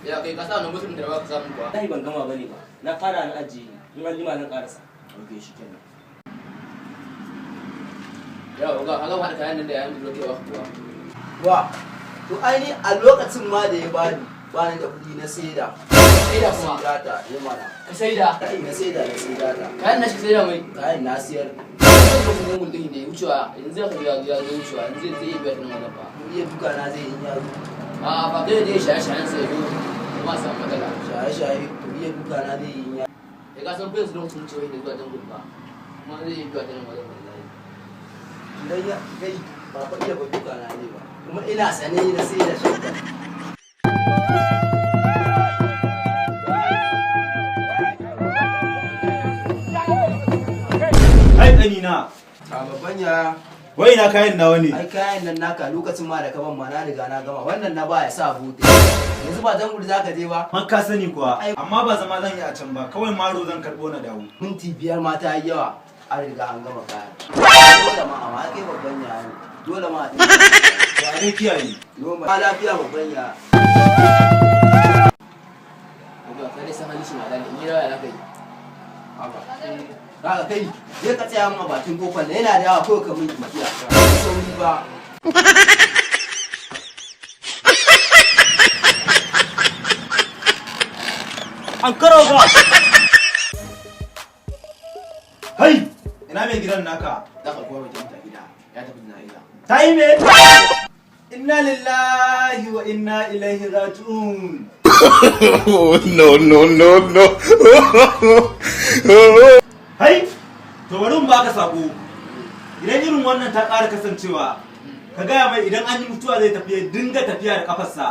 Ya kai ka sa wannan mutum da ba ka samu kuwa? Wallahi ban gama bane ba. Na fara na ajiye. In an jima zan karasa. Ok, shikenan. Ya oga, ka gama haɗa kayan nan da yayan da ke wa kuwa? Wa? To ai ni a lokacin ma da ya bani, bani da kuɗi na saida. Saida kuma? Saida ta, ya mana. Ka saida? Kai, na saida, na saida ta. Kayan nashi ka saida mai? Kayan na siyar. Yanzu ka mun din ne wucewa, yanzu ya ka ya zo wucewa, yanzu zai iya biya ta nan wajen fa. Mu iya duka na zai in ya zo. A'a fa, kai da shaye shayen sai zo kuma samu matsala. Shaye shaye, to iya duka na zai in ya. Ya ka san fa yanzu lokacin wucewa ne zuwa jungle ba. Kuma zai iya biya ta nan wajen wallahi. Idan ya kai ba fa iya ba duka na zai ba. Kuma ina sane na saida shadda. Ai ƙanina, A babban ya. Wai ina kayan nawa ne? Ai kayan nan naka lokacin ma da ka ban ma na riga na gama. Wannan na ba ya sa bude. Yanzu ba jungle zaka je ba. Man ka sani kuwa, amma ba zama zan yi a can ba, kawai maro zan karɓo na dawo. Minti 5 ma ta yi yawa. An riga an gama kayan. Dole ma amma kai babban ya ne. Dole ma a ɗinka. To a dai kiyaye. Noma. Lafiya babban ya. Oga, kai dai san halin shi ma ne, in yi rawa ya za ka yi? Haba. Kaga kai, je ka tsaya min a bakin kofar nan, yana da yawa kawai ka min dukiya. Sauri ba. An karo ga! Kai! Ina mai gidan naka? Za ka kuwa bakin ta gida, ya tafi jana'iza. Ta yi me? Inna lillahi wa inna ilaihi raji'un. No, no, no, no. Hai! To bari in baka sako. Idan irin wannan ta ƙara kasancewa, ka gaya mai idan an yi mutuwa zai tafi ya dinga tafiya da kafarsa.